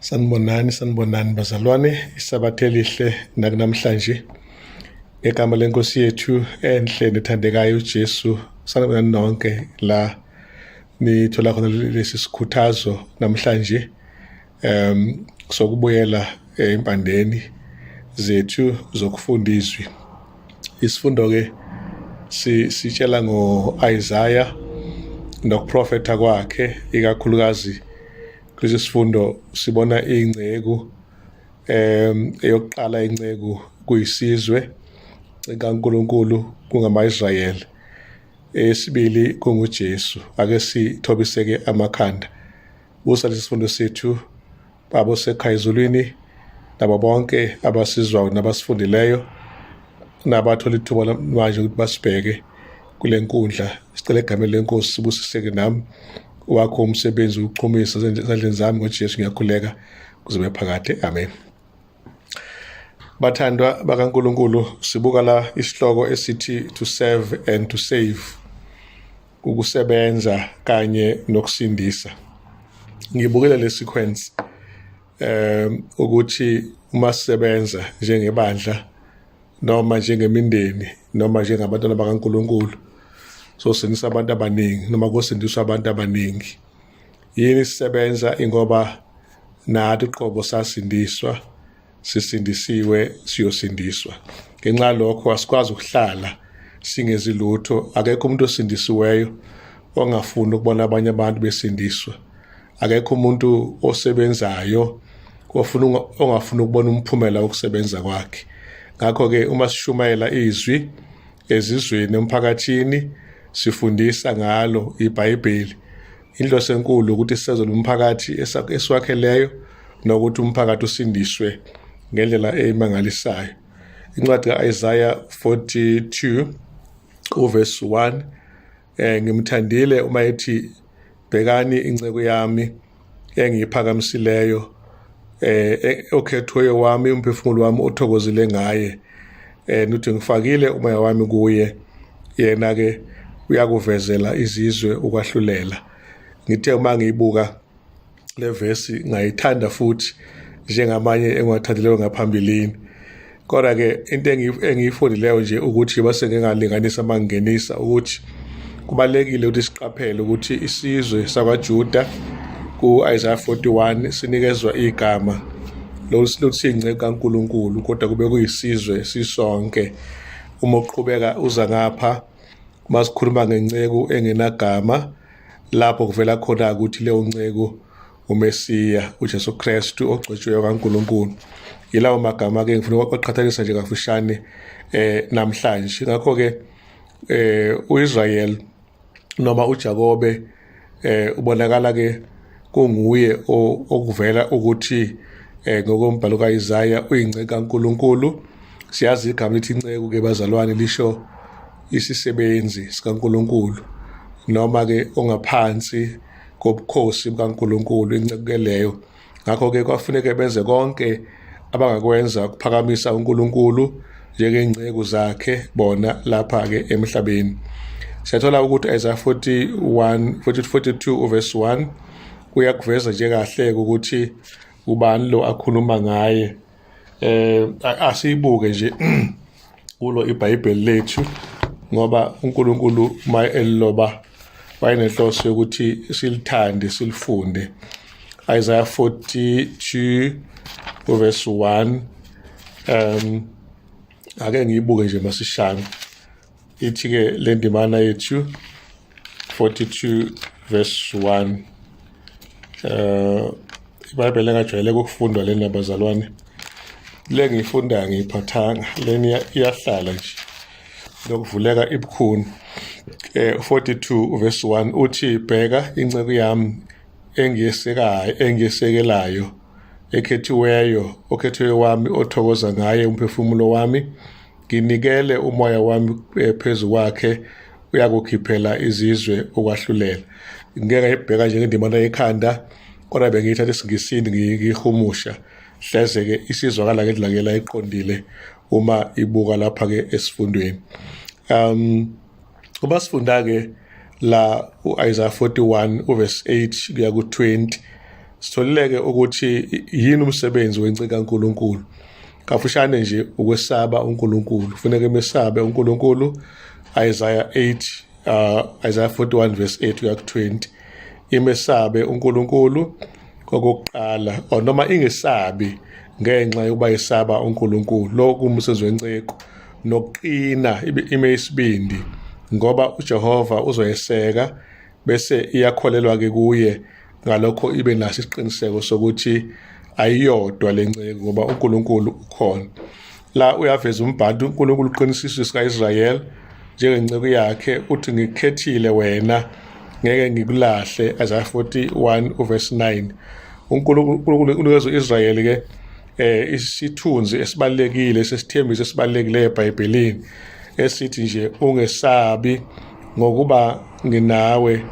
Sanibonani, sanibonani bazalwane, isabatha elihle nakunamhlanje. Ngegama lenkosi yethu enhle nethandekayo uJesu, sanibonani nonke la nithola khona lesi sikhuthazo namhlanje sokubuyela empandeni zethu zokufunda izwi. Isifundo ke sitshela ngo-Isaiah nokuprofetha kwakhe ikakhulukazi. Kulesi sifundo sibona inceku eyokuqala, inceku kuyisizwe kaNkuluNkulu kungama-Israyeli, eyesibili kunguJesu. Ake sithobiseke amakhanda kusa lesi sifundo sethu. Baba osekhaya ezulwini, nabo bonke abasizwayo nabasifundileyo nabathola ithuba manje ukuthi basibheke kule nkundla, sicela egameni lenkosi sibusiseke nami wakho umsebenzi uchumisa ezandleni zami. NgoJesu ngiyakhuleka kuze phakade, amen. Bathandwa bakaNkuluNkulu, sibuka la isihloko esithi "To serve and to save", ukusebenza kanye nokusindisa. Ngibukele le sequence ukuthi uma sisebenza njengebandla noma njengemindeni noma njengabantwana bakaNkuluNkulu, sosindisa abantu abaningi noma kosindiswa abantu abaningi. Yini sisebenza? Ingoba nathi uqobo sasindiswa, sisindisiwe, siyosindiswa. Ngenxa lokho asikwazi ukuhlala singezi lutho. Akekho umuntu osindisiweyo ongafuni ukubona abanye abantu besindiswa. Akekho umuntu osebenzayo ofuna ongafuni ukubona umphumela wokusebenza kwakhe. Ngakho-ke uma sishumayela izwi ezizweni, emphakathini, sifundisa ngalo iBhayibheli, inhloso enkulu ukuthi sisezele umphakathi esiwakheleyo nokuthi umphakathi usindiswe ngendlela eyimangalisayo. Incwadi ka-Isaiah 42 uverse 1, ngimthandile uma ethi, "Bhekani inceku yami engiyiphakamisileyo, okhethiweyo wami, umphefumulo wami othokozile ngaye." Nuthi ngifakile umoya wami kuye, yena ke uyakuvezela izizwe ukwahlulela. Ngithe uma ngiyibuka le verse ngayithanda futhi njengamanye engiwathandileyo ngaphambilini, kodwa ke into engiyifundileyo nje ukuthi base ngingalinganisa mangingenisa ukuthi kubalekile ukuthi siqaphele ukuthi isizwe sakwaJuda ku-Isaiah 41 sinikezwa igama lokuthi inceku kaNkuluNkulu, kodwa kube kuyisizwe sisonke. Uma uqhubeka uza ngapha, masikhuluma ngenceku engenagama, lapho kuvela khona ukuthi leyo nceku uMesiya uJesu Kristu ogcotshiweyo kaNkuluNkulu. Yilawo magama ke ngifuna ukuqhathanisa nje kafushane namhlanje. Ngakho ke uIsrael noma uJakobe ubonakala ke kunguye okuvela ukuthi ngokombhalo kaIsaya uyinceku kaNkuluNkulu. Siyazi igama lithi inceku ke bazalwane lisho isisebenzi sikaNkuluNkulu noma ke ongaphansi kobukhosi bukaNkuluNkulu, inceku ke leyo. Ngakho ke kwafuneke benze konke abangakwenza ukuphakamisa uNkulunkulu njengengceku zakhe bona lapha ke emhlabeni. Siyathola ukuthi Isaiah 41 42 uverse 1 uyakuveza nje kahle ukuthi ubani lo akhuluma ngaye. Asibuke nje kulo iBhayibheli lethu, ngoba uNkulunkulu uma eliloba wayenenhloso yokuthi silithande, silifunde. Isaiah 42 verse 1, ake ngiyibuke nje masishane. Ithi ke le ndimana yethu 42 verse 1, iBhayibheli engajwayele ukufundwa lena bazalwane, le ngiyifunda ngiyiphathanga leni, iyahlala nje lokuvuleka ibukhuni. 42 verse 1 uthi, "Bheka inceku yami engiyesekayo, engiyesekelayo, ekhethiweyo, okhethiweyo wami, othokoza ngaye umphefumulo wami. Nginikele umoya wami phezu kwakhe, uyakukhiphela izizwe ukwahlulela." Ngeke ngayibheka nje ngendimana yekhanda, kodwa bengiyithatha esiNgisini ngiyihumusha, hleze ke isizwakala ngendlela ke la iqondile uma ibuka lapha ke esifundweni. Uma sifunda ke la uIsaiah 41 uverse 8 kuya ku20, Sitholileke ukuthi yini umsebenzi wenceku kaNkulunkulu. Kafushane nje ukwesaba uNkulunkulu. Kufuneka emesabe uNkulunkulu. Isaiah 8 Isaiah 41 verse 8 kuya ku-20. Imesabe uNkulunkulu okokuqala, or noma ingesabi ngenxa yokuba isaba uNkulunkulu. Lokhu umsebenzi wenceku nokuqina ime isibindi ngoba uJehova uzoyeseka bese iyakholelwa ke kuye, ngalokho ibe naso isiqiniseko sokuthi ayiyodwa lenceku ngoba uNkulunkulu ukhona. La uyaveza umbhalo, uNkulunkulu uqinisa isizwe sikaIsrayeli njengenceku yakhe, uthi ngikhethile wena ngeke ngikulahle, Isaiah 41 uverse 9. uNkulunkulu unikeza uIsrayeli ke isithunzi esibalekile sesithembiso esibalulekileyo eBhayibhelini esithi nje ungesabi ngokuba nginawe,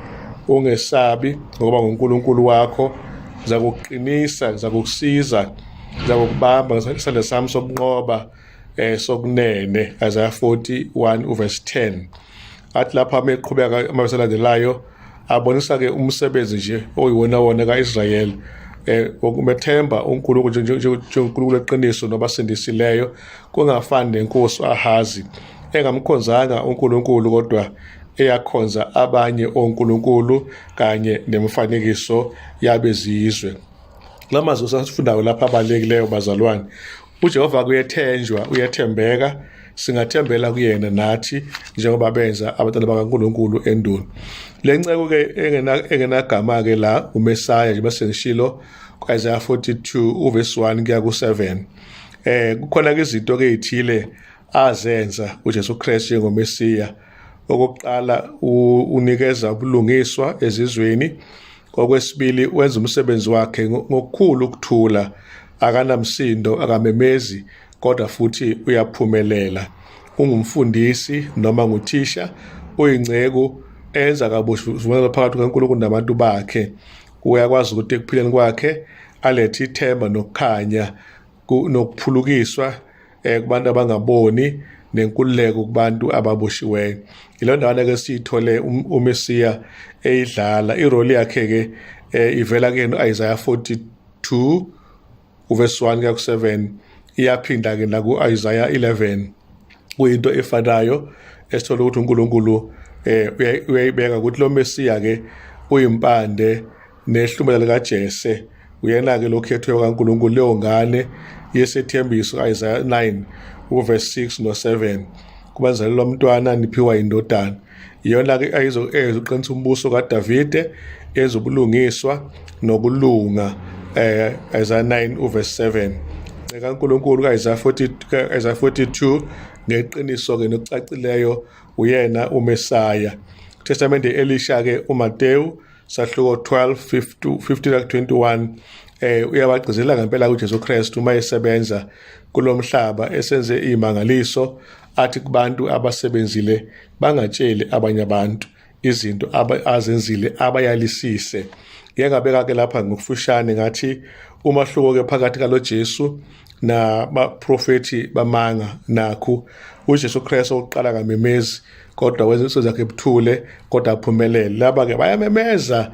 ungesabi ngokuba nguNkulunkulu wakho, ngizakuqinisa, ngizakukusiza, ngizakukubamba ngesandla sami sokunqoba sokunene, Isaiah 41 uverse 10. Athi lapha meqhubeka amavesi alandelayo abonisa ke umsebenzi nje oyiwona wona kaIsrayeli wokumethemba uNkulunkulu njengoNkulunkulu eqiniso nobasindisileyo, kungafani nenkosi Ahazi engamkhonzanga uNkulunkulu kodwa eyakhonza abanye onkulunkulu kanye nemifanekiso yabezizwe. Lamazwi sasifundayo lapha abalulekileyo bazalwane. uJehova kuyethenjwa, uyethembeka, singathembela kuyena nathi njengoba benza abantwana bakaNkulunkulu endulo. Le nceko ke engenagama ke la uMesaya nje bese ngishilo ku-Isaiah 42 uverse 1 kuya ku-7. Kukhona ke izinto ke ezithile azenza uJesu Kristu njengoMesiya. Okokuqala unikeza ubulungiswa ezizweni. Okwesibili wenza umsebenzi wakhe ngokukhulu ukuthula, akanamsindo, akamemezi, kodwa futhi uyaphumelela. Ungumfundisi noma nguthisha, uyinceku enza kabusha isivumelwano phakathi kukaNkulunkulu nabantu bakhe. Uyakwazi ukuthi ekuphileni kwakhe alethe ithemba nokukhanya nokuphulukiswa kubantu abangaboni nenkululeko kubantu ababoshiweyo. Ilo ndawana ke siyithole uMesiya eyidlala irole yakhe ke ivela ke no-Isaiah 42 uverse 1 kuya ku-7, iyaphinda ke naku-Isaiah 11. Kuyinto efanayo esithola ukuthi uNkulunkulu uyayibeka ukuthi lo Mesiya ke uyimpande nehlumela likaJese, uyena ke lokhethiwe kaNkulunkulu, leyo ngane yesethembiso Isaiah 9 uverse 6 no 7, kubazalelwa umntwana niphiwa indodana. Iyona ke ayizoqinisa umbuso kaDavide, ezobulungiswa nokulunga, Isaiah 9 uverse 7. kaNkulunkulu kaIsaiah 40 kaIsaiah 42 ngeqiniso ke nokucacileyo uyena uMesaya. Testamente elisha ke uMateyu sahluko 12 15 21 uyabagcizela ngempela uJesu Kristu uma esebenza kulomhlaba esenze imangaliso, athi kubantu abasebenzile bangatsheli abanye abantu izinto azenzile, abayalisise. Ngeke ngabeka ke lapha ngokufushane ngathi umahluko ke phakathi kalo Jesu nabaprofethi bamanga nakhu: uJesu Kristu uqala kamemezi kodwa wenza imisebenzi yakhe ebuthule kodwa aphumelele. Laba ke bayamemeza,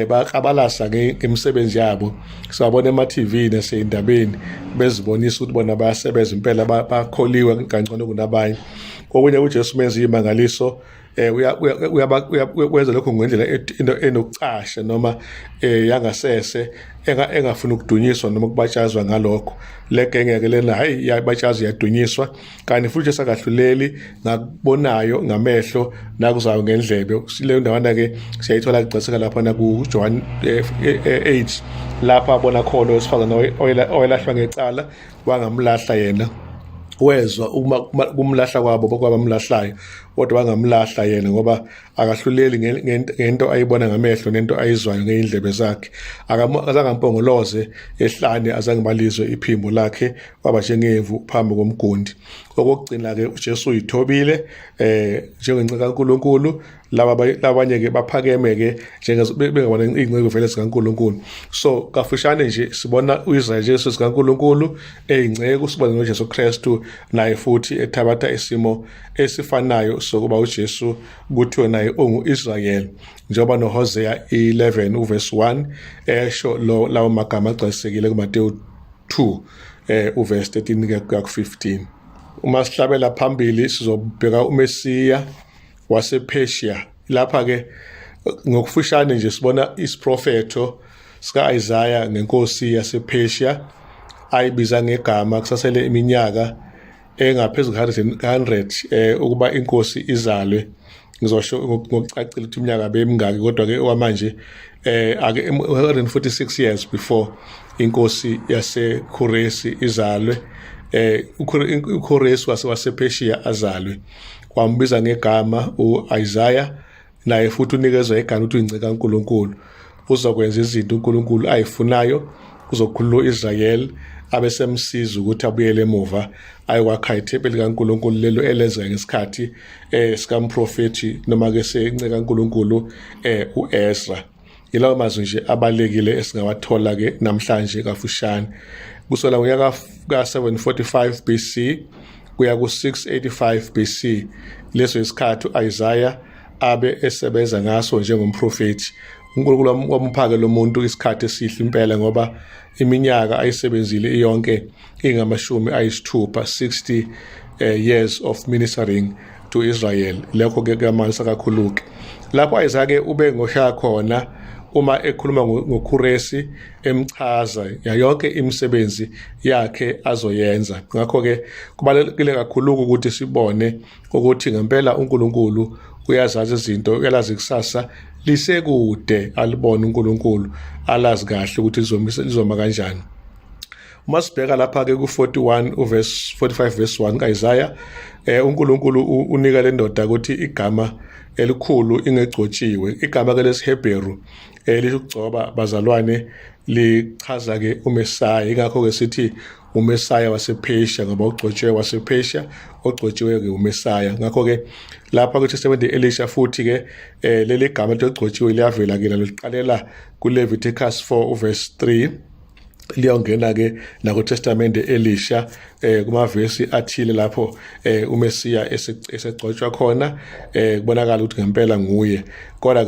baklabalasa ngemisebenzi yabo, sibabona ema TV naseyindabeni bezibonisa ukuthi bona bayasebenza impela, bakholiwe kangcono kunabanye. Okunye uJesu menza imangaliso, uyawenza lokho ngendlela enokucasha noma yangasese, engafuni ukudunyiswa noma ukubatshazwa ngalokho. Le genge ke lena hayi iyabatshazwa, iyadunyiswa, kanti futhi sakahluleli ngakubonayo ngamehlo nakuzayo ngendlebe. Leyo ndawana ke siyayithola kugcaseka lapha na kuJohn 8 lapha abona khona owesifazane oyelahlwa ngecala, wangamlahla yena, wezwa uma kumlahla kwabo kwabamlahlayo kodwa wangamlahla yena ngoba akahluleli ngento ayibona ngamehlo nento ayizwayo ngeyindlebe zakhe. Akazange ampongoloze ehlane, azange balizwe iphimbo lakhe, waba njengemvu phambi komgundi. Okokugcina ke uJesu uyithobile njengenceku kaNkulunkulu, laba labanye ke baphakeme ke njengabona inceku vele zikaNkulunkulu. So kafushane nje sibona uIsrael Jesu sikaNkulunkulu eyinceku, sibona noJesu Kristu Naye futhi ethabatha isimo esifanayo sokuba uJesu kuthiwe naye ungu-Israyeli, njengoba noHosea 11 uverse 1 esho lo lawo magama agcwalisekile kuMateyu 2 uverse 13 kuya ku-15. Uma sihlabela phambili sizobheka uMesiya wasePersia. Lapha ke ngokufushane nje sibona isiprofetho sika-Isaya ngenkosi yasePersia ayibiza ngegama kusasele iminyaka engaphezu ka-100 ukuba inkosi izalwe. Ngizosho ngokucacile ukuthi iminyaka bemingaki, kodwa ke okwamanje ake 146 years before inkosi yaseKhuresi izalwe, uKhuresi wasePersia azalwe, wambiza ngegama uIsaiah. Naye futhi unikezwa igama ukuthi uyinceka kaNkuluNkulu, uzokwenza izinto uNkulunkulu ayifunayo, uzokhulula uIsrael abesemsiza ukuthi abuyele emuva ayokwakha ithempeli kaNkuluNkulu lelo elenzeka ngesikhathi sikamprofethi noma ke senceka kaNkuluNkulu uEzra. Yilawo mazwi nje abalekile esingawathola ke namhlanje kafushane. Kusukela ngonyaka ka-745 BC kuya ku-685 BC, leso isikhathi u-Isaiah abe esebenza ngaso njengomprofethi. uNkulunkulu wamphake lo muntu isikhathi esihle impela, ngoba iminyaka ayisebenzile iyonke ingamashumi ayisithupha, 60 years of ministering to Israel. Lokho ke kuyamanisa kakhulu ke lapho Isaiah ke ube ngoshaya khona uma ekhuluma ngoKhuresi, emchaza yonke imisebenzi yakhe azoyenza. Ngakho ke kubalulekile kakhulu ukuthi sibone ukuthi ngempela uNkulunkulu uyazazi izinto, uyalazi ikusasa lisekude, alibone uNkulunkulu, alazi kahle ukuthi lizoma kanjani. Uma sibheka lapha ke ku-41 uverse 45 verse 1 kaIsaya, uNkulunkulu unika le ndoda ukuthi igama elikhulu ingegcotshiwe. Igama ke lesiHebheru elisho ukugcoba, bazalwane, lichaza ke uMesaya. Ingakho ke sithi uMesaya wasePersia, ngoba ugcotshiwe wasePersia, ogcotshiwe ke uMesaya. Ngakho ke lapha kwiTestamente Elisha futhi ke leli gama elogcotshiwe liyavela ke, liqalela kuLeviticus 4 uverse 3, liyongena ke nakuTestamente Elisha kumavesi athile lapho uMesiya esegcotshwa khona, kubonakala ukuthi ngempela nguye. Kodwa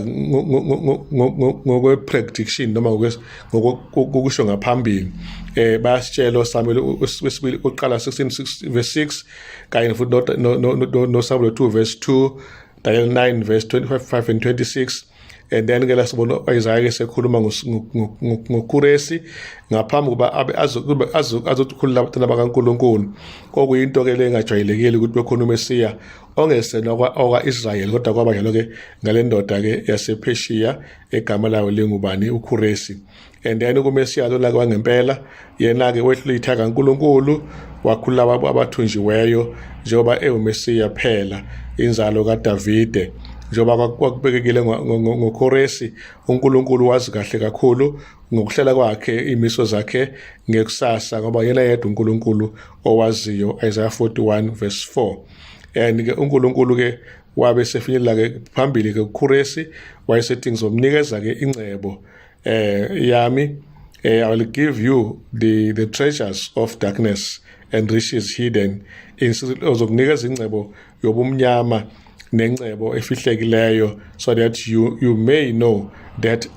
ngokwe prediction noma ngokusho ngaphambili, bayasitshela Samuel wesibili uqala 16 verse 6 kanye futhi no Samuel 2 verse 2, Daniel 9 verse 25 and 26. And then ke la sibona Isaiah ke sekhuluma ngoKuresi ngaphambi kuba abe azokhulula abantwana bakaNkuluNkulu, okuyinto ke lengajwayelekile ukuthi bekhona uMesiya ongesena okwa-Israyeli, kodwa kwaba njalo ke ngale ndoda ke yasePersia egama layo lingubani, uKuresi. And then kuMesiya lona kwangempela yena ke wehlula itha kaNkuluNkulu, wakhulula abathunjiweyo njengoba ewuMesiya phela, inzalo kaDavide, njengoba kwakubekekile ngoKoresi. uNkulunkulu wazi kahle kakhulu ngokuhlela kwakhe imiso zakhe ngekusasa, ngoba yena yedwa uNkulunkulu owaziyo, Isaiah 41 verse 4. And ke uNkulunkulu ke wabe sefinyelela ke phambili ke kuKhuresi, wayesethi, "Ngizomnikeza ke ingcebo yami, I will give you the treasures of darkness and riches hidden in." Uzokunikeza ingcebo yobumnyama nengcebo efihlekileyo, so that you may know that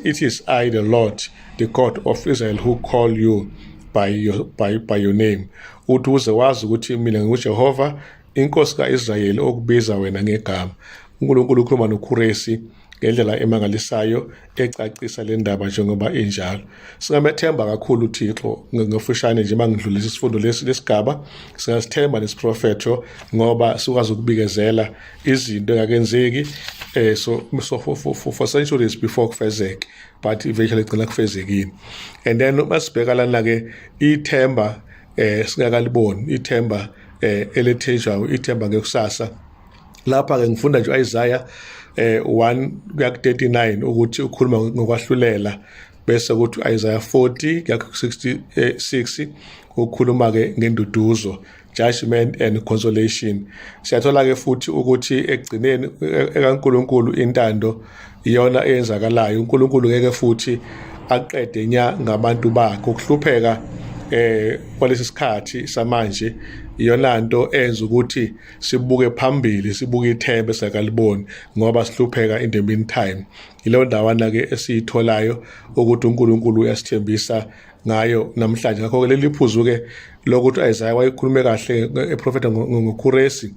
it is I, the Lord, the God of Israel, who call you by your name. Uthi uze wazi ukuthi mina nginguJehova, inkosi kaIsrayeli, okubiza wena ngegama. uNkulunkulu ukhuluma noKhuresi ngendlela emangalisayo, ecacisa le ndaba njengoba injalo. Singamethemba kakhulu uThixo. Ngofushane nje mangidlulisa isifundo lesi lesigaba, singasithemba lesiprofetho ngoba sikwazi ukubikezela izinto engakenzeki so for centuries before kufezeke, but eventually igcina kufezekile. And then masibheka lana ke ithemba singakaliboni, ithemba elethenjwayo, ithemba ngekusasa. Lapha ke ngifunda nje Isaiah 1 kuya ku 39 ukuthi ukhuluma ngokwahlulela, bese kuthi Isaiah 40 kuya ku 66 ukhuluma ke ngenduduzo, judgment and consolation. Siyathola ke futhi ukuthi ekugcineni ekaNkuluNkulu intando iyona eyenzakalayo. uNkulunkulu ngeke futhi aqede nya ngabantu bakhe. Ukuhlupheka Kwalesi sikhathi samanje iyona nto enza ukuthi sibuke phambili, sibuke ithemba esingakaliboni ngoba sihlupheka in the meantime. Yileyo ndawana ke esiyitholayo ukuthi uNkulunkulu uyasithembisa ngayo namhlanje. Ngakho-ke leli phuzu-ke lokuthi u-Isaya wayekhulume kahle eprofetha ngoKhuresi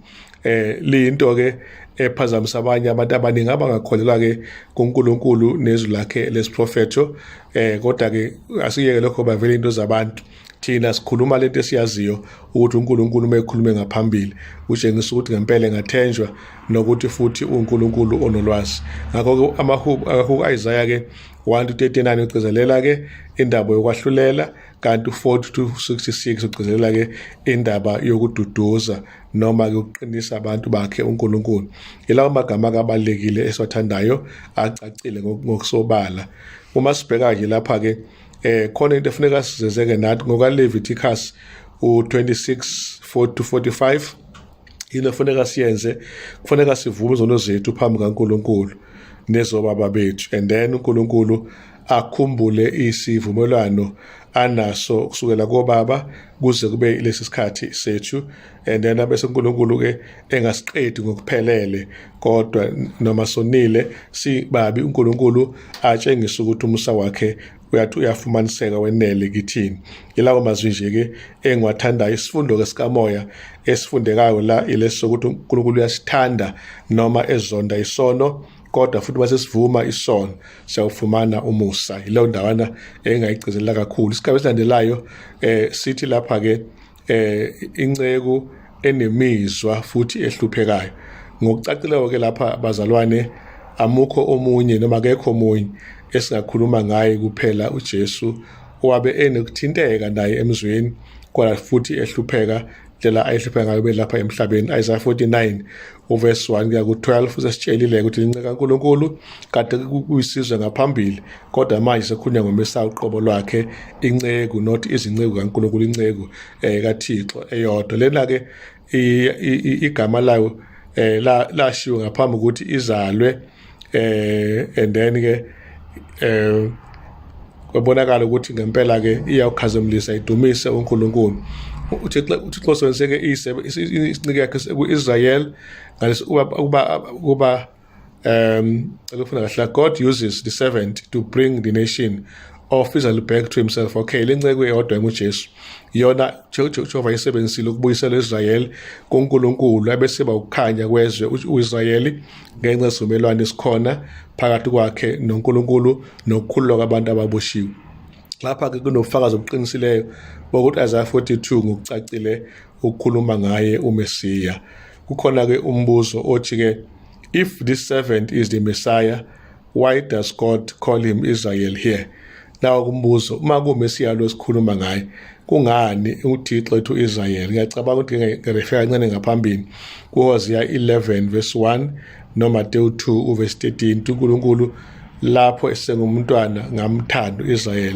liyinto ke ephazamisa abanye abantu abaningi abangakholelwa ke kuNkulunkulu nezwi lakhe lesiprofetho. Kodwa ke asiyeke lokho, bavele into zabantu. Thina sikhuluma lento esiyaziyo ukuthi uNkulunkulu uma ekhulume ngaphambili utshengisa ukuthi ngempela engathenjwa nokuthi futhi uNkulunkulu onolwazi. Ngakho-ke amahubo akho-Isaya ke 1 to 39 ugcizelela ke indaba yokwahlulela, kanti u-40 to 66 ugcizelela ke indaba yokududuza noma yokuqinisa abantu bakhe uNkulunkulu. Yilawo magama abalulekile esiwathandayo, acacile ngokusobala. Uma sibheka nje lapha ke, khona into efuneka sizezeke nathi ngoka Leviticus u26 4 to 45. Into efuneka siyenze, kufuneka sivume izono zethu phambi kaNkulunkulu nezobaba bethu, and then uNkulunkulu akhumbule isivumelwano anaso kusukela kobaba kuze kube lesi sikhathi sethu, and then abese uNkulunkulu ke engasiqedi ngokuphelele, kodwa noma sonile sibabi, uNkulunkulu atshengisa ukuthi umusa wakhe uyathi uyafumaniseka wenele kithini. Yilawo mazwi nje ke engiwathandayo. Isifundo ke sikamoya esifundekayo la ilesi sokuthi uNkulunkulu uyasithanda noma ezonda isono, kodwa futhi base sivuma isono siyawufumana umusa. Yileyo ndawana engayigcizelela kakhulu. Isigaba esilandelayo sithi lapha ke inceku enemizwa futhi ehluphekayo. Ngokucacileyo ke lapha bazalwane, amukho omunye noma akekho omunye esingakhuluma ngaye kuphela uJesu, owabe enokuthinteka naye emzweni kodwa futhi ehlupheka ndlela ayehlupheka ngayo belapha emhlabeni. Isaiah 49 uverse 1 kuya ku-12 usesitshelile ukuthi inceku kaNkulunkulu kade kuyisizwe ngaphambili, kodwa manje sekukhulunywa ngoMesiya uqobo lwakhe, inceku, not izinceku kaNkulunkulu, inceku kaThixo eyodwa. Lena ke igama layo lashiwo ngaphambi ukuthi izalwe, and then ke kwabonakala ukuthi ngempela ke iyawukhazimulisa idumise uNkulunkulu. UThixo usebenzise ke isinceku yakhe ku-Israel ngalesi kuba cela ufuna kahle. God uses the servant to bring the nation of Israel back to himself. Okay, le nceku eyodwa nguJesu, yona Jehova isebenzisile ukubuyisela uIsrael kuNkulunkulu, abese ba ukukhanya kwezwe uIsrayeli ngenxa yesivumelwano esikhona phakathi kwakhe noNkulunkulu nokukhululwa kwabantu ababoshiwe. Lapha ke kunobufakazi obuqinisileyo bokuthi Isaiah 42 ngokucacile ukukhuluma ngaye uMesiya. Kukhona ke umbuzo othi ke, if this servant is the Messiah, why does God call him Israel here? Nawo kumbuzo, uma kuMesiya lo sikhuluma ngaye, kungani uThixo ethi uIsrael? Ngiyacabanga ukuthi ngirefer kancane ngaphambili kuHosea 11 verse 1 noMateyu 2 uverse 13. uNkulunkulu lapho esengumntwana, "Ngamthanda uIsrael,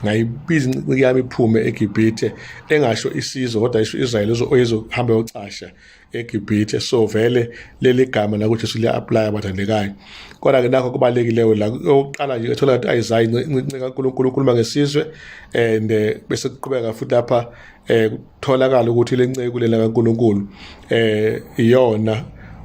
ngayibiza inceku yami iphume eGibhithe," engasho isizwe kodwa isho Israel oyezohamba yocasha eGibhithe. So vele leli gama la kuJesu liya-apply, abathandekayo. Kodwa ke nakho kubalekile la okuqala nje ethola ukuthi Isaiah inceku kaNkulunkulu ukhuluma ngesizwe, and bese kuqhubeka futhi lapha kutholakala ukuthi le nceku lena kaNkulunkulu iyona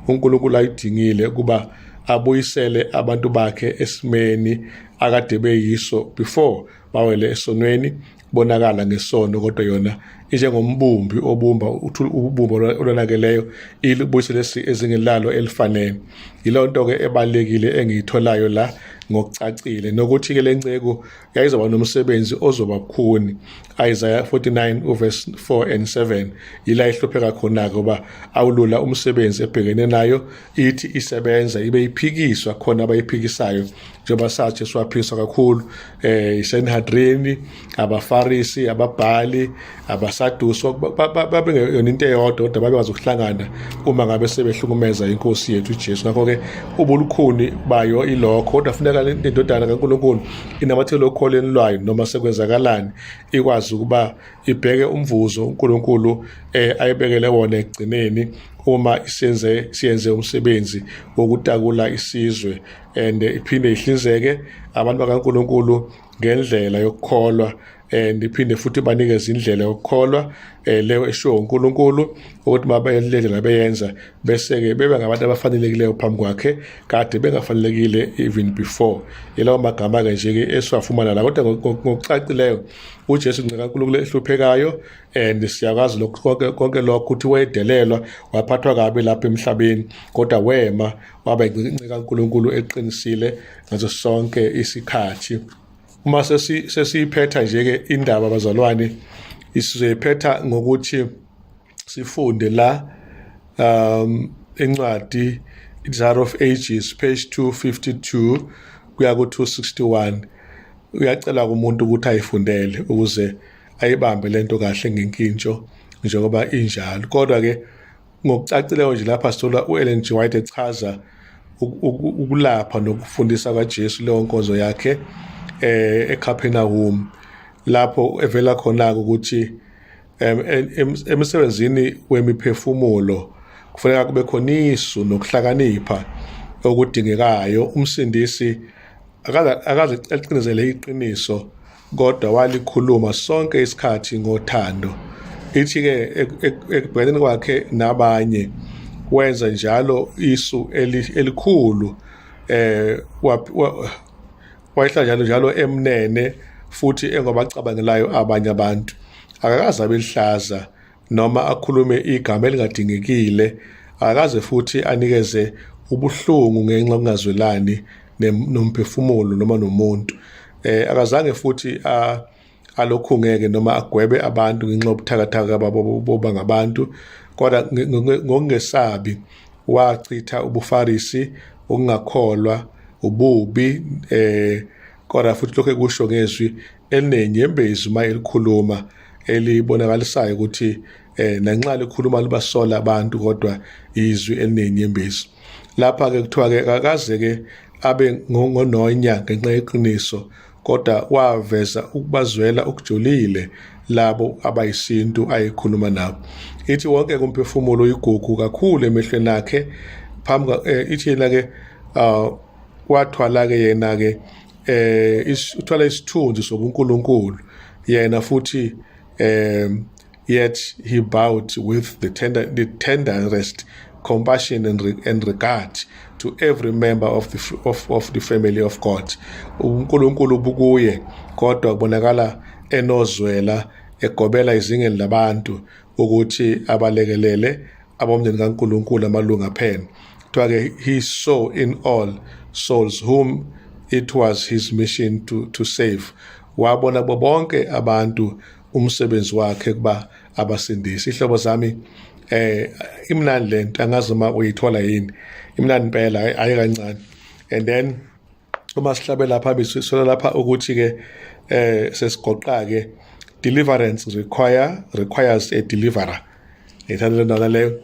uNkulunkulu ayidingile kuba abuyisele abantu bakhe esimeni akade beyiso before bawele esonweni. Bonakala ngesono, kodwa yona injengombumbi obumba ubumba olonakeleyo, ilibuyisele ezingeni lalo elifanele. Yileyo nto ke ebalekile engiyitholayo la ngokucacile, nokuthi ke lenceku yayizoba nomsebenzi ozoba bukhuni. Isaiah 49 uverse 4 and 7 yila ihlupheka khona, ngoba awulula umsebenzi ebhekene nayo. Ithi isebenza ibe iphikiswa khona abayiphikisayo, njengoba sathi siwaphikiswa kakhulu iSanhedrin, abaFarisi, ababhali, abaSadusi. Babe into eyodwa, kodwa babekwazi ukuhlangana uma ngabe sebehlukumeza inkosi yethu uJesu. Ngakho-ke ubulukhuni bayo ilokho, kodwa funeka indodana kaNkulunkulu inamathelo okholweni lwayo noma sekwenzakalani, ikwazi ukuba ibheke umvuzo uNkulunkulu ayibekele wona ekugcineni uma isenze siyenze umsebenzi wokutakula isizwe, and iphinde ihlinzeke abantu bakaNkulunkulu ngendlela yokukholwa. And iphinde futhi banikeze indlela yokukholwa leyo eshiwo uNkulunkulu ukuthi mabayendlela beyenza, bese-ke bebe ngabantu abafanelekileyo phambi kwakhe, kade bengafanelekile even before. Yilawo magama-ke nje-ke esiwafumana la, kodwa ngokucacileyo uJesu inceka kaNkulunkulu ehluphekayo, and siyakwazi lokho konke konke lokho ukuthi wayedelelwa, waphathwa kabi lapha emhlabeni, kodwa wema waba inceka kaNkulunkulu eqinisile ngaso sonke isikhathi. Uma sesiyiphetha nje-ke indaba, bazalwane, sizoyiphetha ngokuthi sifunde la incwadi Desire of Ages, page 252 kuya ku 261. Uyacela kumuntu ukuthi ayifundele ukuze ayibambe lento kahle ngenkintsho njengoba injalo. Kodwa ke ngokucacileyo nje lapha sithola uEllen G White echaza ukulapha nokufundisa kaJesu, leyo nkonzo yakhe eCapernaum, lapho evela khona ukuthi emsebenzini wemiphefumulo kufanele kube khona isu nokuhlakanipha okudingekayo. Umsindisi akaze ecinezele iqiniso, kodwa walikhuluma sonke isikhathi ngothando. Ithi-ke ekubhekaneni kwakhe nabanye wenza njalo isu elikhulu, wayehlala njalo njalo emnene futhi engobacabangelayo abanye abantu. Akakaze abe lihlaza noma akhulume igama elingadingekile, akaze futhi anikeze ubuhlungu ngenxa yokungazwelani nomphefumulo noma nomuntu. Akazange futhi alokhu ngeke noma agwebe abantu ngenxa yobuthakathaka babo boba ngabantu, kodwa ngokungesabi wachitha ubuFarisi, ukungakholwa, ububi, kodwa futhi lokho ekusho ngezwi elinenyembezi uma elikhuluma, elibonakalisayo ukuthi nanxa likhuluma libasola abantu, kodwa izwi elinenyembezi. Lapha ke kuthiwa ke akakaze ke abe ngononya ngenxa yeqiniso, kodwa waveza ukubazwela okujulile labo abayisintu ayekhuluma nabo. Ithi wonke kumphefumulo uyigugu kakhulu emehlweni akhe phambi, ithi yena ke wathwala ke yena ke uthwala isithunzi sobuNkulunkulu yena futhi, yet he bowed with the tenderest compassion and regard to every member of the family of God. UNkulunkulu bukuye, kodwa kubonakala enozwela, egobela izingeni labantu ukuthi abalekelele abomndeni kaNkulunkulu, amalunga phela. Kuthiwa ke he saw in all souls whom it was his mission to save. Wabona kubo bonke abantu umsebenzi wakhe kuba abasindisi. Ihlobo zami, imnandi lento, angazi uma uyithola yini. Imnandi impela, ayi kancane. And then uma sihlabela phambili, sithola lapha ukuthi ke sesigoqa ke, deliverance requires a deliverer. Ngithanda le leyo,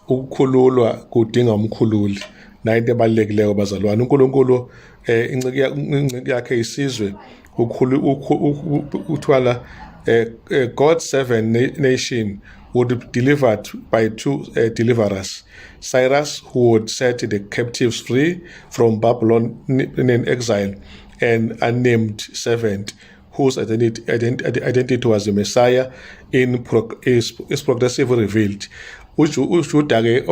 ukukhululwa kudinga umkhululi. Nayo into ebalulekileyo, bazalwane. uNkulunkulu inceke yakhe isizwe ukhulu uthwala God's seven nation would be delivered by two deliverers: Cyrus, who would set the captives free from Babylon in exile, and unnamed servant whose identity was the Messiah in pro, is progressively revealed. UJuda ke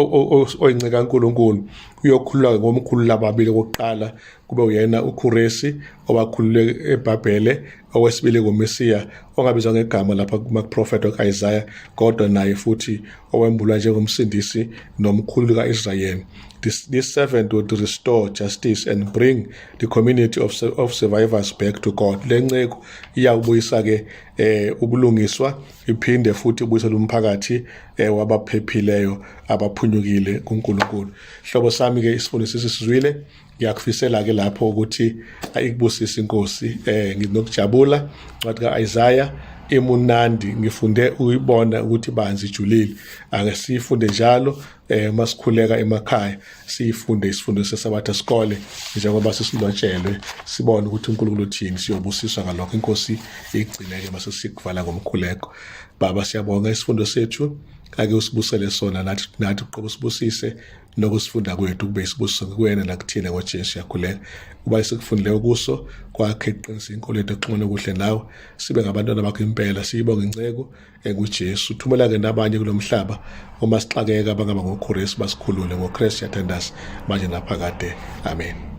oyinceka kaNkulunkulu uyokhululwa ngomkhulu lababili. Kokuqala kube uyena uKhuresi owakhululwe eBhabhele, owesibili nguMesiya ongabizwa ngegama lapha kuma-prophet kaIsaiah, kodwa naye futhi owembulwa njengomsindisi nomkhululi kaIsrayeli. This servant would restore justice and bring the community of survivors back to God. Le nceko iyakubuyisa ke ubulungiswa, iphinde futhi ibuyisele umphakathi wabaphephileyo abaphunyukile kuNkulunkulu. Hlobo sami ke, isifundo sesizwile. Ngiyakufisela ke lapho ukuthi ayikubusise inkosi. Nginokujabula, incwadi kaIsaiah imunandi, ngifunde uyibona ukuthi banzi, ijulile. Ake sifunde njalo masikhuleka emakhaya, sifunde isifundo seSabatha sikole njengoba sisilotshelwe, sibone ukuthi uNkulunkulu uthini. Siyobusiswa ngalokho. Inkosi igcine ke. Mase sikuvala ngomkhuleko. Baba, siyabonga isifundo sethu, ake usibusele sona nathi uqobo usibusise nokusifunda kwethu kube isibusiso kuwena nakuthina ngoJesu yakhuleka. Kuba esikufundileyo kuso kwakhe kuqinisa inkolo yethu exhumene kuhle nawe, sibe ngabantwana bakho impela. Siyibonga inceku enguJesu. Thumela-ke nabanye kulo mhlaba uma sixakeka bangaba ngoKhuresi basikhulule. NgoKristu siyathandaza manje naphakade. Amen.